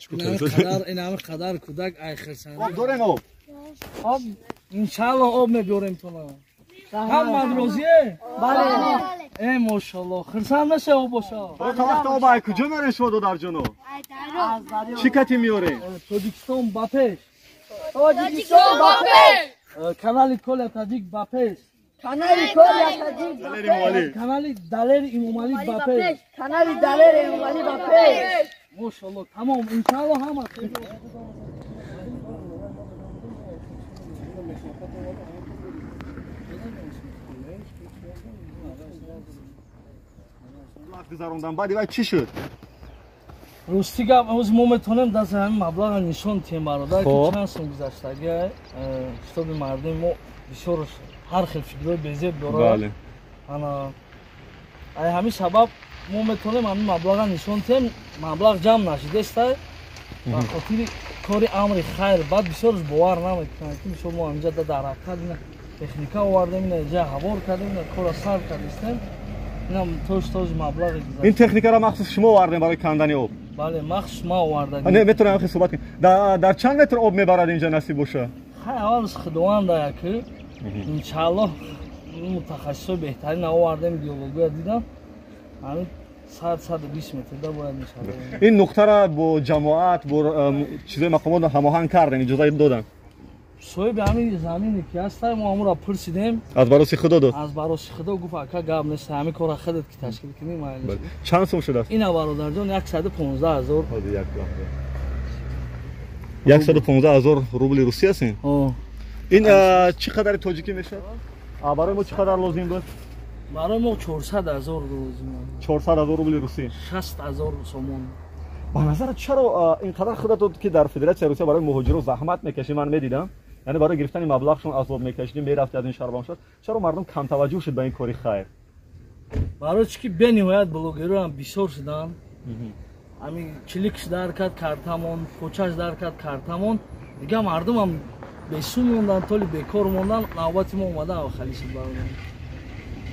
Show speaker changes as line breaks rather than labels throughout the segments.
Қадар ин ҳама қадар кӯдак ай хирсанд.
Об дорем об?
Об иншааллоҳ об мебиёрем тона. Ҳаммад розие?
Бале.
Э мошаллоҳ, хирсанд меше об боша.
То вақт об ай куҷо меорем шумо додарҷоно? Чӣ кати меорем?
Тоҷикистон ба пеш.
Тоҷикистон ба пеш.
Канали Коля Таҷик ба пеш.
Канали Коля Таҷик ба пеш.
Канали Далери Имомалӣ ба пеш.
Канали Далери Имомалӣ ба пеш.
Мошаллоҳ, тамом, иншааллоҳ ҳама.
Вақт гузарондан баъди вай чӣ шуд?
Рости гап, ҳоз мо метавонем даст ҳамин маблаға нишон диҳем бародар, ки чанд сом гузаштага, ҳисоби мардуми мо бисёр ҳар хел фикрҳои безеб дорад. Ана ай ҳамин сабаб мо метавонем ҳамин маблаға нишон диҳем. Маблағ ҷамъ нашидестай ба хотири кори амри хайр. Баъд бисёрш бовар намекунанд, ки мисол мо ҳаминҷа дар ҳақиқат ина техника овардем, ина ҷа ҳавор кардем, ина кора сар кардистем. Инам тош маблағи гузашт.
Ин техникаро махсус шумо овардем барои кандани об?
Бале, махсус ма овардагӣ.
Не, метавонем хеле суҳбат кунем. Дар чанд метр об мебарад инҷа насиб боша?
Хай, аввалш худованд аяки. Иншааллоҳ мутахассисои беҳтарин овардем, геология дидам. Ҳамин 100-120 метр да бояд мешавад.
Ин нуқтаро бо ҷамоат, бо чизои мақомот ҳамоҳанг кардем, иҷоза доданд?
Соҳиби ҳамин замине ки ҳастай, мо ҳамонро пурсидем.
Аз бароси худо дод?
Аз бароси худо гуфт, ака гап нест, ҳамин корро худат ки ташкил кунӣ майли.
Чанд сум шудааст?
Ина бародарҷон 115 000.
Як лаҳза. 115 000 рубли русӣ аст ин? Ин чӣ қадари тоҷикӣ мешавад? Барои мо чӣ қадар лозим буд?
Барои мо 400 000 лозим.
400 000 рубли русӣ.
60 000 сомон.
Ба назарат чаро ин қадар худатон ки дар Федератсияи Русия барои муҳоҷирон заҳмат мекашӣ, ман медидам, яъне барои гирифтани маблағшон азоб мекашидӣ, мерафтӣ аз ин шаҳр ба он шаҳр, чаро мардум камтаваҷҷӯҳ шуд ба ин кори хайр?
Барои чӣ ки бениҳоят блогерҳоам бисёр шуданд. Ҳамин чиликш дар кард картамон, почаш дар кард картамон, дига мардумам бесум монданд, толи бекор монданд, навбати мо омада хали шуд бародар.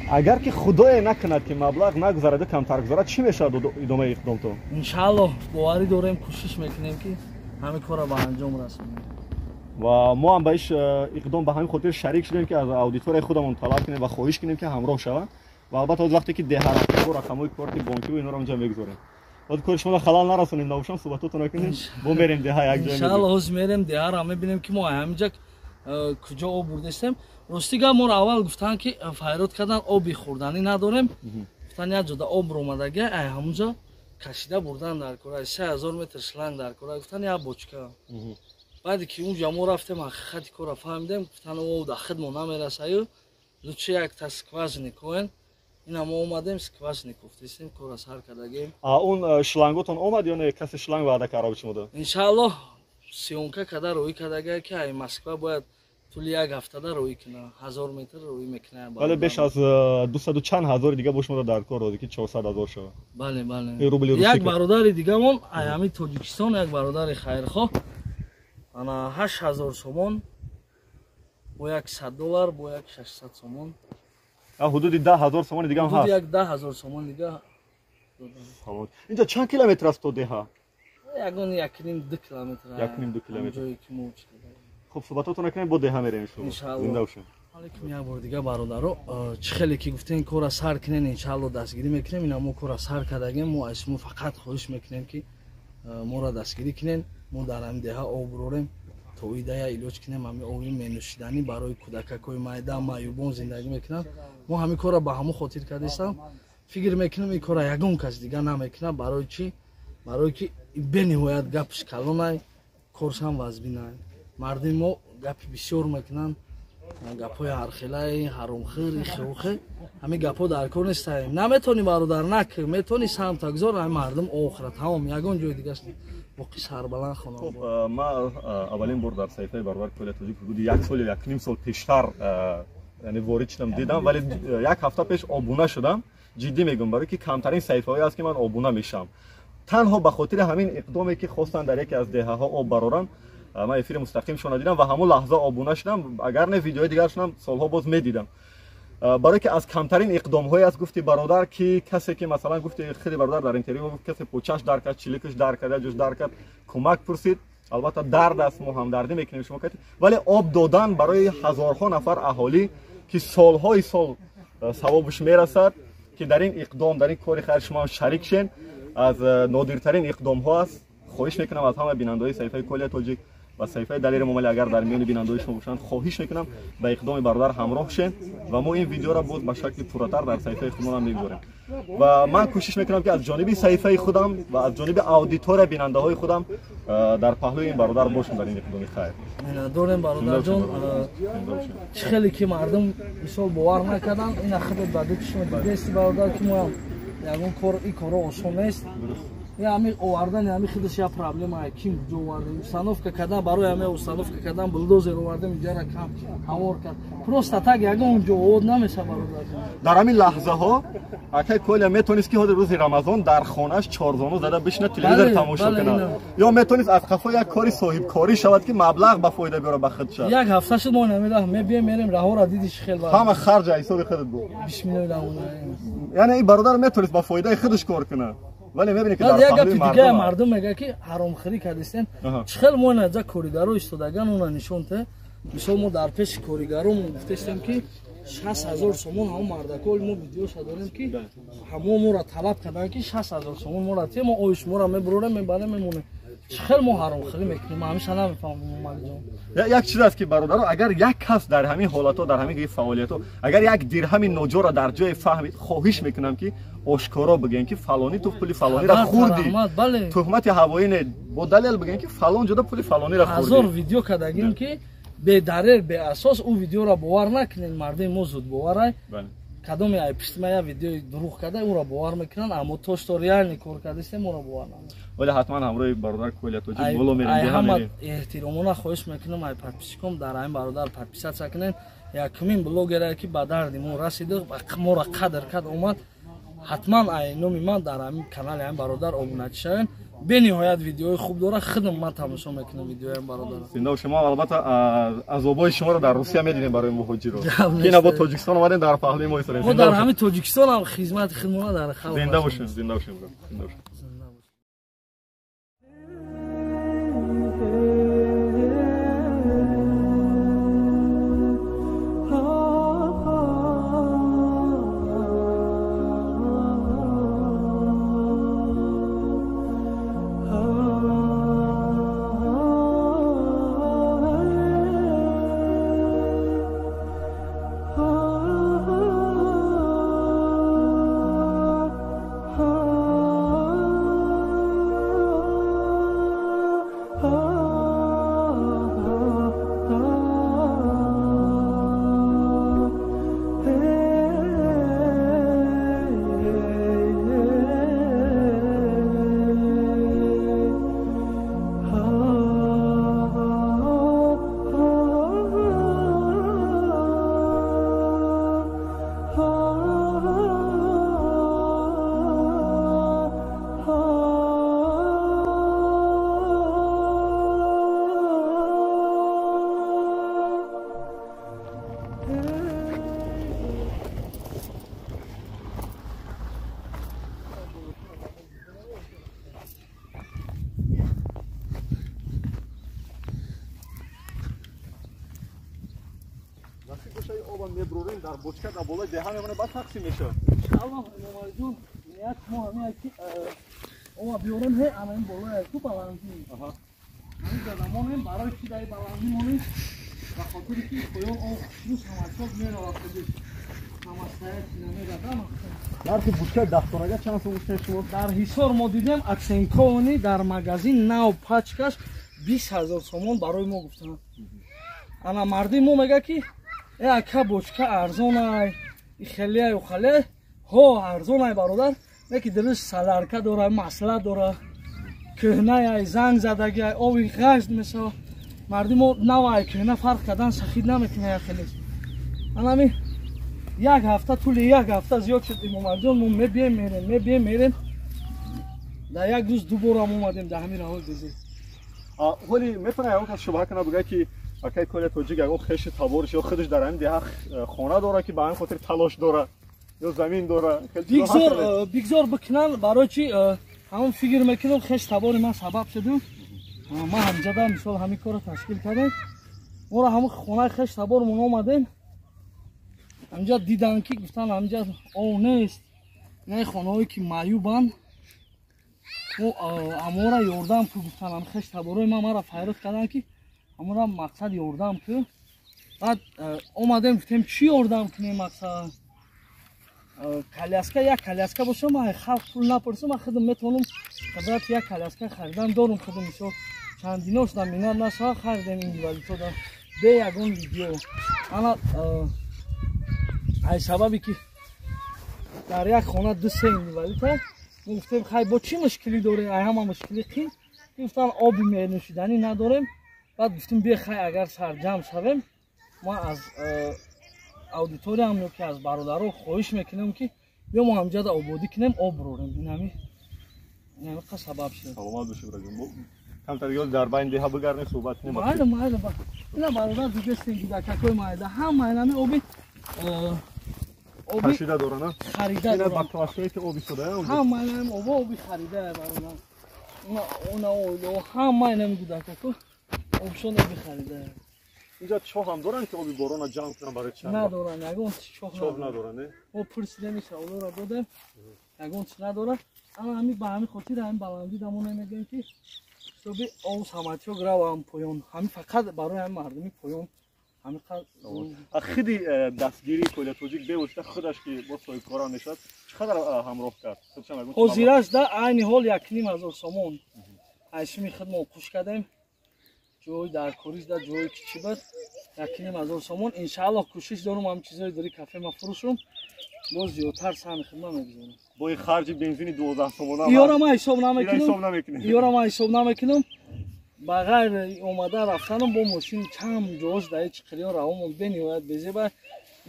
Агар ки худое накунад ки маблағ нагузараду камтар гузарад, чӣ мешавад идомаи иқдомтон?
Иншааллоҳ боварӣ дорем, кӯшиш мекунем ки ҳамин корро ба анҷом расонем.
Ва мо ҳам ба иш иқдом ба ҳамин хотир шарик шудем, ки аз аудиторияи худамон талаб кунем ва хоҳиш кунем, ки ҳамроҳ шаванд. Ва албатта ҳоз вақте ки деҳарафтаго рақамҳои корти бонкиву инҳоро онҷа мегузорем. Бояд кори шуморо халал нарасонем, набошам суҳбатотонро кунем, бо мерем деҳа як ҷой.
Иншааллоҳ ҳоз мерем деҳаро мебинем, ки мо ҳаминҷа куҷо об бурдастем. Рости гап, моро аввал гуфтанд, ки файрод кардан, оби хӯрданӣ надорем. Гуфтанд як ҷода об ромадаги, ай ҳамунҷа кашида бурдан дар кора, 3000 метр шланг дар кора, гуфтанд як бочка. Баъде ки унҷа мо рафтем, ҳақиқати корро фаҳмидем, гуфтанд об дар хидмо намерасаю, лучше якта скважина коен. Ина мо омадем, скважина кофтесем, корро сар кардагем.
Он шланготон омад ё не? Касе шланг ваъда карда буд шумода?
Иншааллоҳ съёмка карда рӯӣ кардагае, ки ай Москва бояд тӯли як ҳафтада рӯӣ кунад, 1000 метр рӯӣ мекунад.
Бале, беш аз дусаду чанд ҳазори дига бо шумо дар кор роди, ки 400 000 шавад.
Бале, бале. Як бародари дигамон ай ҳамин Тоҷикистон, як бародари хайрхоҳ, ана 8000 сомон бо як 100 доллар, бо як 600 сомон.
Ҳудуди 10 000 сомони дига ҳам ҳаст.
Ҳудуди як 10 000 сомон дига.
Инҷа чанд километр аст то деҳа?
Ягон 1,5-2 километр.
1,5-2 километр.
Ҷое ки мо чӣ кардем.
Хуб, суҳбатотонро кунем, бо деҳа мерем иншоаллоҳ. Зинда бошед.
Алейкум, як бор дига бародаро, чӣ хеле ки гуфтем кора сар кунен, иншааллоҳ дастгирӣ мекунем. Ина мо кора сар кардагем, мо аз шумо фақат хоҳиш мекунем, ки моро дастгирӣ кунен, мо дар ҳамин деҳа об бурорем, то идая илоҷ кунем ҳамин оби менӯшиданӣ барои кӯдакакҳои майда, маъюбон зиндагӣ мекунанд. Мо ҳамин корро ба ҳамон хотир кардистам. Фикр мекунем, ин корро ягон кас дига намекунад. Барои чӣ? Барое ки бениҳоят гапш калонай, коршам вазбинай. Мардуми мо гапи бисёр мекунанд, гапҳои ҳархелаи ҳаромхӯр, ихеухе. Ҳамин гапҳо дар кор нестай. Наметавонӣ бародар, нак, метавонӣ самта гузор, ҳамин мардум охира тамом, ягон ҷои дигаш боқӣ сарбаланд хонам.
Хуб, ман аввалин бор дар саҳифаи бародар Коля Тоҷик ҳудуди як сол ё якним сол пештар, яъне ворид шудам, дидам, вале як ҳафта пеш обуна шудам. Ҷиддӣ мегӯям, барои ки камтарин саҳифаҳое аст, ки ман обуна мешавам. Танҳо ба хотири ҳамин иқдоме, ки хостанд дар яке аз деҳаҳо об бароранд, ман эфири мустақимшонро дидам ва ҳамон лаҳза обуна шудам. Агар не, видеои дигаршонам солҳо боз медидам. Барое ки аз камтарин иқдомҳое аст, гуфти бародар, ки касе ки масалан гуфти хеле бародар дар интервю гуфт, касе почаш дар кард, чиликаш дар кард, ҷош дар кард, кӯмак пурсид. Албатта дард аст, мо ҳамдардӣ мекунем шумо кати, вале об додан барои ҳазорҳо нафар аҳолӣ ки солҳои сол савобаш мерасад, ки дар ин иқдом, дар ин кори хайр шумо ҳам шарик шен, аз нодиртарин иқдомҳо аст. Хоҳиш мекунам аз ҳама бинандаҳои саҳифаи Колия Тоҷик ва саҳифаи Далери Эмомалӣ, агар дар миёни бинандаҳои шумо бошанд, хоҳиш мекунам ба иқдоми бародар ҳамроҳ шен ва мо ин видеоро боз ба шакли пурратар дар саҳифаи худмон мегузорем. Ва ман кӯшиш мекунам ки аз ҷониби саҳифаи худам ва аз ҷониби аудитория бинандаҳои худам дар паҳлӯи ин бародар бошам дар ин иқдоми хайр.
Дорем бародарҷон, чӣ хеле ки мардум мисол бовар накарданд, ина худат ба ду чишм дидести бародар, ки моам ягон кор, ин коро осон нест. Я ами овардани ами худаш я проблема, ким ҷо овардем, установка кардан, барои ами установка кардан булдозер овардем, иҷара кам ҳавор кард. Просто так ягон ҷо овод намеша бародарҷон.
Дар ҳамин лаҳзаҳо акай Коля метонист ки ҳозир рӯзи Рамазон дар хонааш чорзону зада бишина телевизор тамошо кунад, ё метонист аз қафо як кори соҳибкорӣ шавад ки маблағ ба фоида биёрад ба худ шавад.
Як ҳафта шуд мо намераҳ мебием мерем, раҳора дидиш хел
ҳама харҷ ҳисоби худат буд.
Бисмиллоҳи раҳмони раҳим.
Яъне ин бародар метонист ба фоидаи худаш кор кунад, вале мебинед ки дар паҳлӯи мардум
мардум мегӯяд ки ҳаромхӯрӣ кардистен. Чӣ хел мо инаҷа коригаро истодаган она нишон те. Мисол мо дар пеши коригаромон гуфтестем ки 60 000 сомон ҳамон мардакои мо видеоша дорем ки ҳамо моро талаб карданд ки 60 000 сомон моро те, мо ои шуморо мебурорем, мебарем, мемонем. Чӣ хел мо ҳаромхӯрӣ мекунем? Ман ҳамеша намефаҳмам, Эмомалиҷон.
Як чиз аст ки бародаро, агар як кас дар ҳамин ҳолатҳо, дар ҳамин фаъолиятҳо, агар як дирҳами ноҷоро дар ҷое фаҳмид, хоҳиш мекунам ки ошкоро бигӯем ки фалонӣ ту пули фалониро хӯрдӣ. Туҳмати ҳавоӣ не, бо далел бигӯем ки фалон ҷода пули фалониро хӯрдӣ.
Ҳазор видео кардагим ки бедарер, беасос, ӯ видеоро бовар накунед. Мардуми мо зудбоварай. Кадоме ай пишти ма я видеои дурӯғ карда, ӯро бовар мекунанд, аммо то что реально кор кардастем, ӯро бовар намекунанд.
Вале ҳатман ҳамроҳи бародар Коля Тоҷик боло мерем.
Ҳама эҳтиромона хоҳиш мекунам ай подписчиком дар ҳамин бародар подписаться кунед. Якумин блогере ки ба дарди мо расида, моро қадр кард, омад. Ҳатман ай номи ман дар ҳамин канали ҳамин бародар обуначи шавед. Бениҳоят видеои хуб дора, худам ман тамошо мекунам видеои бародар.
Зинда бошед. Мо албатта азобҳои шуморо дар Русия медидем барои муҳоҷиро, ки ина бо Тоҷикистон омадем, дар паҳлӯи мо истодем.
Мо дар ҳамин Тоҷикистон ҳам хизмати худмона дар халқ.
Зинда бошед, зинда бошед, зинда бошед. Меброрем дар бочка дар болои деҳа мемонем, баъд тақсим мешавад.
Иншааллоҳ, Эмомалиҷон, ният мо ҳамин ки ова биёрем, ҳе ана ин болои ку баландӣ. Ҳамин задамонем барои чи дар баландӣ монем? Ба хотире ки поён об хушрӯ самачок меравад худиш.
Нархи бучка даҳтонага чанд сом гуфтем шумо?
Дар Ҳисор мо дидем оценкованный дар магазин нав пачкаш 20 000 сомон барои мо гуфтанд. Ана мардуми мо мегӯяд ки э ака, бочка арзонай, хелеай ухале. Ҳо, арзонай бародар, неки дилиш солярка дора, масла дора, кӯҳнаяй, занг задагиай, оби ғажд мешава. Мардуми мо навай кӯҳна фарқ кардан шахид намекунад хелеш. Анами як ҳафта, тӯли як ҳафта зиёд шуд, Имомалиҷон, мо мебием мерем, мебием мерем. Дар як рӯз ду борам омадем дар ҳамин раҳои безӣ.
Ҳоли метавонад ягон кас шубҳа кунад, бигӯяд ки Акай Коля Тоҷик ягон хеши табориш ё худаш дар ҳамин деҳа хона дора ки ба ҳамин хотир талош дора ё замин дора.
Бигзор бикунан, барои чи ҳамон фикр мекунам хеш табори ман сабаб шудум. Ман ҳамҷада мисол ҳамин корро ташкил кардем. Моро ҳамон хонаи хеш табормон омадем. Ҳамҷа дидан ки гуфтан ҳамҷа ов нест. Ин хонаҳое ки маъюбанд, мо амора ёрдам ку гуфтан. Ҳам хеш таборои ман маро файрод карданд ки амора мақсад ёрдам ку. Баъд омадем гуфтем чӣ ёрдам кунем мақсад? Коляска, як коляска боша, ман халқ пул напурсам, ман худам метавонам қадрат як коляска харидан дорум худам. Мисол чандино шудам минат нашава харидем инвалидҳода бе ягон видео. Ана ай сабаби ки дар як хона 2-3 инвалид ҳаст, мо гуфтем хай бо чӣ мушкилӣ дорем, ай ҳама мушкилӣ қин. Гуфтан оби менӯшиданӣ надорем. Баъд гуфтем бе хай агар сарҷамъ шавем, ман аз аудиториям ё ки аз бародаро хоҳиш мекунем ки биё мо ҳамҷада ободӣ кунем, об бурорем. Ин ҳамин сабаб шуд.
Саломат бошед бираҷон. Камтар ёл дар байни деҳа бигардем, суҳбат кунем.
Майли, майли. Ина бародар дидестем ки дар какои майда ҳама инами оби
кашида доранд,
харида
доранд. Ина баклашкае ки оби шуда,
ҳама инами оба оби харида бародар. Она оило ҳама инами гудакако обшон оби харида.
Инҷа чоҳ ҳам доранд ки оби борона ҷамъ кунанд барои чанд?
Надоранд, ягон чоҳ
надоранд.
Мо пурсидем, ин саволоро додем, ягон чиз надорад. Ама ҳамин ба ҳамин хотир ҳамин баландӣ дамо намегӯем ки ҳисоби об саматиёк равам поён. Ҳамин фақат барои ҳамин мардуми поён. Ҳамин
худи дастгирии Коля Тоҷик бевосита худаш ки бо соҳибкорам мешавад, чӣ қадар ҳамроҳ кард?
Ҳозираш да айни ҳол 1,5 ҳазор сомон. Айсуми худ мо қуш кардем. Ҷои дар коризда ҷое ки чӣ буд 1,5 ҳазор сомон. Иншааллоҳ кӯшиш дорум ҳамин чизҳои дори кафе ма фурӯшум, боз зиёдтар саҳми худма мегузорам.
Бо ин харҷи бензини 12 сомона
иёра ман ҳисоб намекунам, иёра ман ҳисоб намекунам. Ба ғайр омада рафтанам бо мошин чанд ҷош дар чиқириён раҳомон бениҳоят безеба.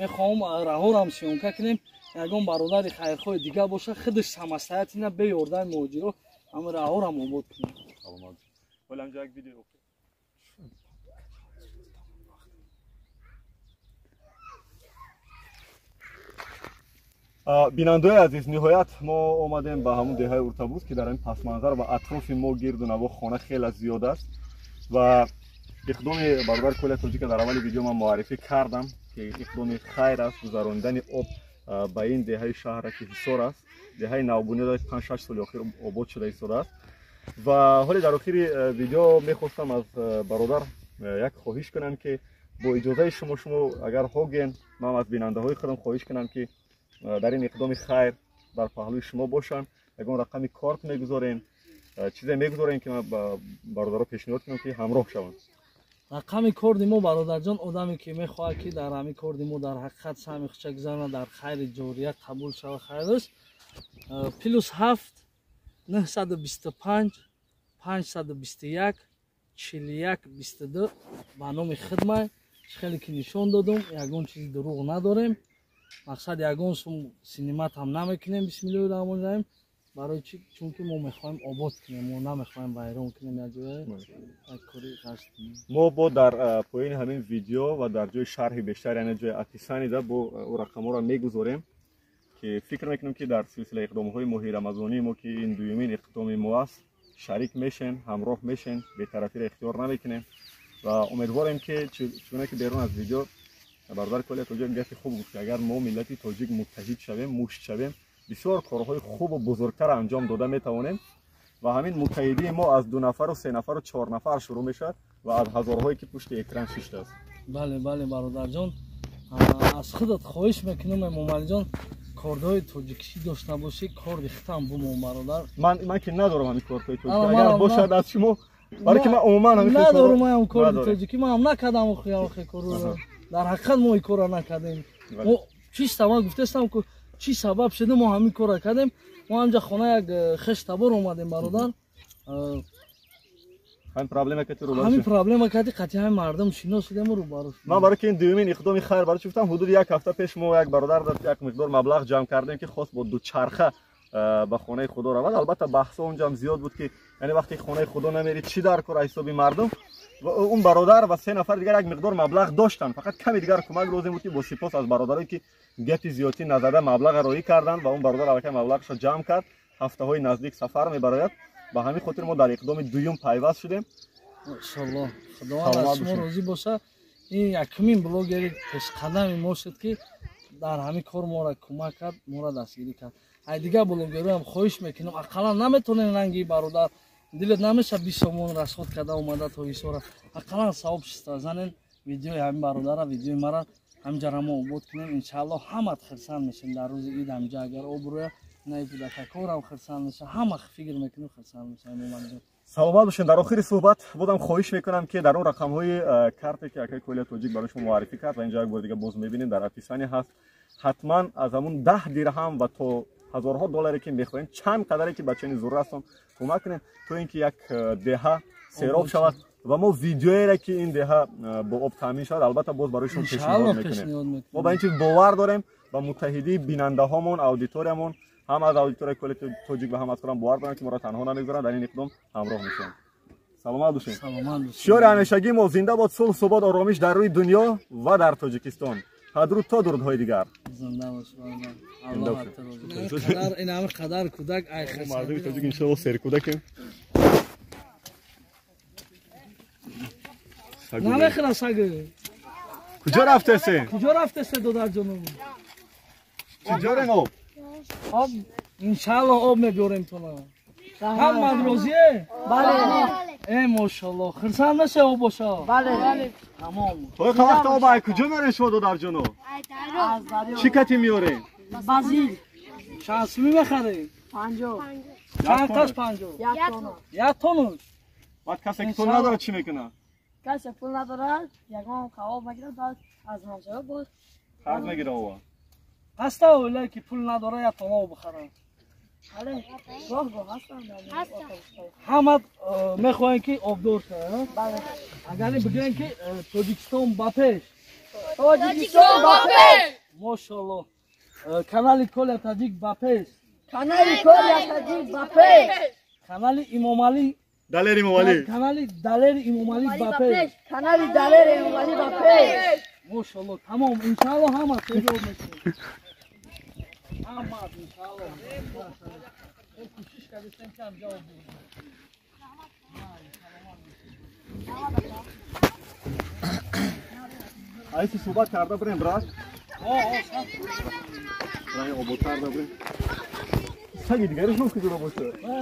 Мехоҳам раҳорам съёмка кунем. Ягон бародари хайрхоҳи дига боша, худаш самостоятельно бе ёрдами муҳоҷиро ҳамин раҳорам обод кунем.
Бинандаои азиз, ниҳоят мо омадем ба ҳамун деҳаи Уртабуз ки дар ин пасманзар ва атрофи мо гирду наво хона хеле зиёд аст ва иқдоми бародар Коля Тоҷика дар аввали видео ман муаррифӣ кардам ки иқдоми хайр аст, гузаронидани об ба ин деҳаи шаҳра ки Ҳисор аст, деҳаи навбунёд 5-6 соли охир обод шуда истодааст. Ва ҳоле дар охири видео мехостам аз бародар як хоҳиш кунам ки бо иҷозаи шумо агар ҳоген, ман аз бинандаҳои худам хоҳиш кунам ки дар ин иқдоми хайр дар паҳлӯи шумо бошанд. Ягон рақами корт мегузорем, чизе мегузорем ки ман ба бародаро пешниҳод кунам ки ҳамроҳ шаванд.
Рақами корди мо бародарҷон, одаме ки мехоҳад ки дар ҳамин корди мо дар ҳақиқат саҳми худша гузарона, дар хайри ҷория қабул шава хайраш, +7 925 521 41 22 ба номи хидмай. Хеле ки нишон додум, ягон чизи дурӯғ надорем. Мақсад ягон сум синимат ҳам намекунем, бисмиллоҳи раҳмони раҳим. Барои чи? Чунки мо мехоҳем обод кунем, мо намехоҳем вайрон кунем як ҷое, як кори ғашт кунем.
Мо бо дар поёни ҳамин видео ва дар ҷои шарҳи бештар, яъне ҷои описанида бо ӯ рақамҳоро мегузорем ки фикр мекунем ки дар силсилаи иқдомҳои моҳи рамазонии мо ки ин дуюмин иқдоми мо аст, шарик мешен, ҳамроҳ мешен, бетарафиро ихтиёр намекунем ва умедворем ки чуна ки берун аз видео бародар Коля Тоҷик гапи хуб гуфт ки агар мо миллати тоҷик муттаҳид шавем, мушт шавем, бисёр корҳои хубу бузургтар анҷом дода метавонем ва ҳамин муттаҳидии мо аз 2 нафару 3 нафару 4 нафар шурӯъ мешавад ва аз ҳазорҳое ки пушти экран шиштааст.
Бале, бале бародарҷон, аз худат хоҳиш мекунам Эмомалиҷон, кордҳои тоҷикӣ дошта бошӣ, корди хитам бумон бародар.
Ман ки надорам ҳамин кордҳои тоҷикӣ, агар бошад аз шумо, барои ки ман умуман ҳамин
надорам ҳам корди тоҷикӣ, ман ҳам накардам охи корро. Дар ҳақиқат мо ин корро накардем. Мо чиста ман гуфтастам ки чӣ сабаб шуда мо ҳамин корро кардем. Мо ҳамҷа хона як хеш табор омадем бародар.
Ҳамин проблема кати рӯбарӯ
ҳамин проблема кати қатъи ҳамин мардум шинос шудем рӯбарӯ шудем.
Ман барои ки ин дуюмин иқдоми хайр барои чӣ гуфтам, ҳудуди як ҳафта пеш мо як бародар як миқдор маблағ ҷамъ кардем ки хост бо дучарха ба хонаи худо равад. Албатта баҳсҳо онҷо ҳам зиёд буд ки яъне вақте хонаи худо намери чӣ дар кор ҳисоби мардум. Ва он бародар ва се нафар дигар як миқдор маблағ доштанд, фақат каме дигар кӯмак лозим буд ки бо сипос аз бародарое ки гапи зиёдтӣ назада маблағ роӣ карданд ва он бародар аллакай маблағашро ҷамъ кард, ҳафтаҳои наздик сафар мебарояд. Ба ҳамин хотир мо дар иқдоми дуюм пайваст шудем.
Иншаллоҳ худованд аз шумо розӣ бошад. Ин якумин блогери пешқадами мо шуд ки дар ҳамин кор моро кӯмак кард, моро дастгирӣ кард. Ай дигар блогерҳоям хоҳиш мекунам, ақаллан наметонем ранги бародар дилет намеша 20 сомон расход карда омада то ҳисора, ақаллан савоб шиста занен видеои ҳамин бародара, видеои мара ҳамҷара мо обод кунем. Иншааллоҳ ҳамат хирсанд мешем дар рӯзи ид. Ҳамҷа агар об рӯя наибудакакорам хирсанд меша, ҳама фикр мекунем хирсанд мешем. Эмомалиҷон
саломат бошед. Дар охири суҳбат бодам хоҳиш мекунам ки дар он рақамҳои карте ки акаи Коля Тоҷик барои шумо муаррифӣ кард ва инҷо як бор дига боз мебинем дар описание ҳаст, ҳатман аз ҳамун 10 дирҳам ва то ҳазорҳо долларе ки мехоҳем, чанд қадаре ки бачани зур ҳастон кӯмак кунем то ин ки як деҳа сероб шавад ва мо видеоере ки ин деҳа бо об таъмин шавад албатта боз барои шумо пешниҳод мекунем. Мо ба ин чиз бовар дорем ва муттаҳидии бинандаҳомон, аудиториямон, ҳам аз аудиторияи Коля Тоҷик ва ҳам аз худам бовар дорам ки моро танҳо намегузоранд, дар ин иқдом ҳамроҳ мешаванд. Саломат бошед. Шиори ҳамешагии мо зинда бод сулҳ, субот, оромиш дар рӯи дунё ва дар Тоҷикистон. Ҳадруд то дурудҳои дигар.
Зинда бош. Аллоҳ қадар ин ҳама қадар кӯдак ай хирсанд.
Мардуми тоҷик иншоаллоҳ серкӯдакем.
Намехӯра саг.
Куҷо рафтасе?
Куҷо рафтасе додарҷонум?
Чиҷорем об?
Об иншааллоҳ об мебиёрем тона. Ҳамат розие?
Бале.
Мошаллоҳ хирсанд меше об боша?
Бале.
Тамом.
Тои вақт об ай куҷо меорем шумо додарҷоно? Чӣ кати меорем?
Базил.
Чанд сумӣ мехарем?
50.
Чанд таш 50? Як тонуш.
Баъд касе ки пул надорад чӣ мекунад?
Касе пул надорад ягон қавоб мегирад, баъд аз ҳамсоя боз
қарз мегирад ова.
Ҳаста оилае ки пул надорад як тона об бихарад? Ҳама мехоҳем ки обдор шавад. Агар бигӯем ки Тоҷикистон ба пеш.
Тоҷикистон ба пеш.
Мошаллоҳ. Канали Коля Тоҷик ба пеш.
Канали Коля Тоҷик ба пеш.
Канали Имомалӣ
Далер Имомалӣ.
Канали Далер Имомалӣ ба пеш.
Канали Далер Имомалӣ ба пеш.
Мошаллоҳ. Тамом иншааллоҳ ҳама сеҷоб мешавад. Ҳама иншааллоҳ. Кӯшиш кардем ки ҳам ҷавоб диҳем.
Айси суҳбат карда бирем брат? Раҳи обод карда бирем. Саги дигариш ном куҷо бошад?
Мо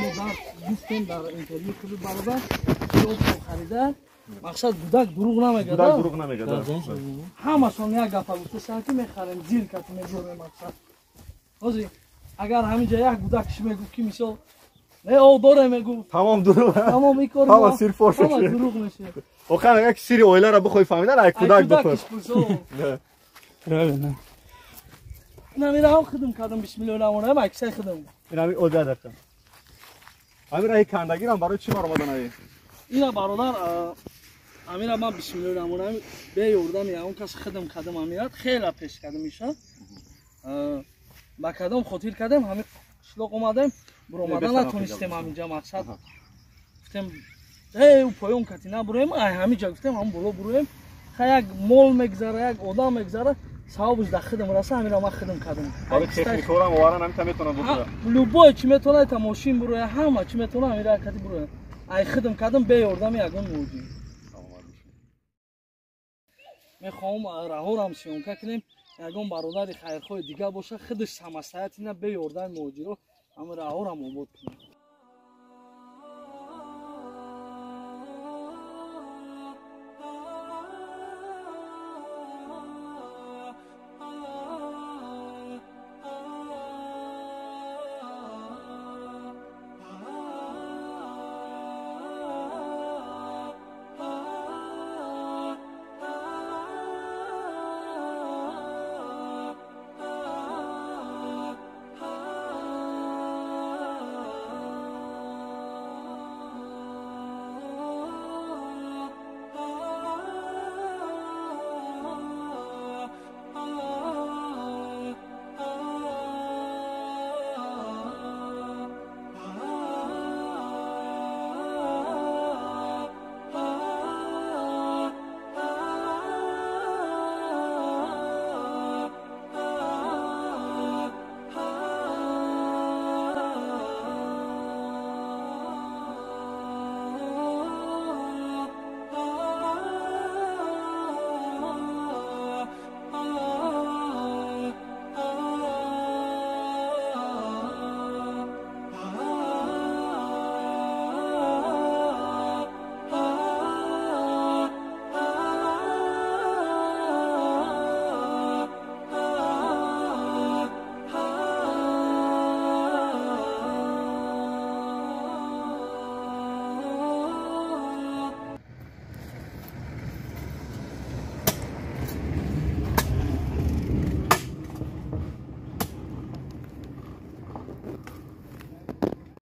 мо дар гуфтем дар интервю худи бародар харида мақсад гудак дурӯғ намегӯяд.
Гудак дурӯғ намегӯяд.
Ҳамашон як гапа гуфтасанд ки мехарем, зил кати меборем мақсад. Ҳозир агар ҳаминҷа як гудак чӣ мегуфт ки мисол не об дорем мегуфт.
Тамом дурӯғ.
Тамом ин кор
ҳама сир фош
ҳама дурӯғ мешавад.
Охир як сири оиларо бихоҳӣ фаҳмидан ай кӯдак бипурс.
Правильно. Ин ҳам хидм кардам бисмиллоҳи раҳмони раҳим аксай хидм.
Ин ҳамин одат рафтам. Ҳамин раҳи кандагирам барои чӣ баромадан ай?
Ина бародар амира ман бисмиллоҳи раҳмони раҳим бе ёрдами ягон кас хидм кардам амират хеле пеш кардам иша. Ба кадом хотир кардем ҳамин қишлоқ омадем буромада натонистем ҳаминҷа мақсад гуфтем эй поён кати набуроем ай ҳаминҷа гуфтем ҳам боло буроем ха як мол мегзара як одам мегзара савобаш дар хидм раса ҳамира ман хидм кардам.
Барои техникаҳоам оваран ҳамин та метавонад бурояд.
Любой чӣ метавонад та мошин бурояд ҳама чӣ метавонад ҳамира кати бурояд. Ай хидм кардам бе ёрдами ягон муҳоҷир. Мехоҳам раҳорам съёмка кунем ягон бародари хайрхоҳи дигар боша худаш самостоятельно бе ёрдами муҳоҷиро ҳамин раҳорам обод кунем.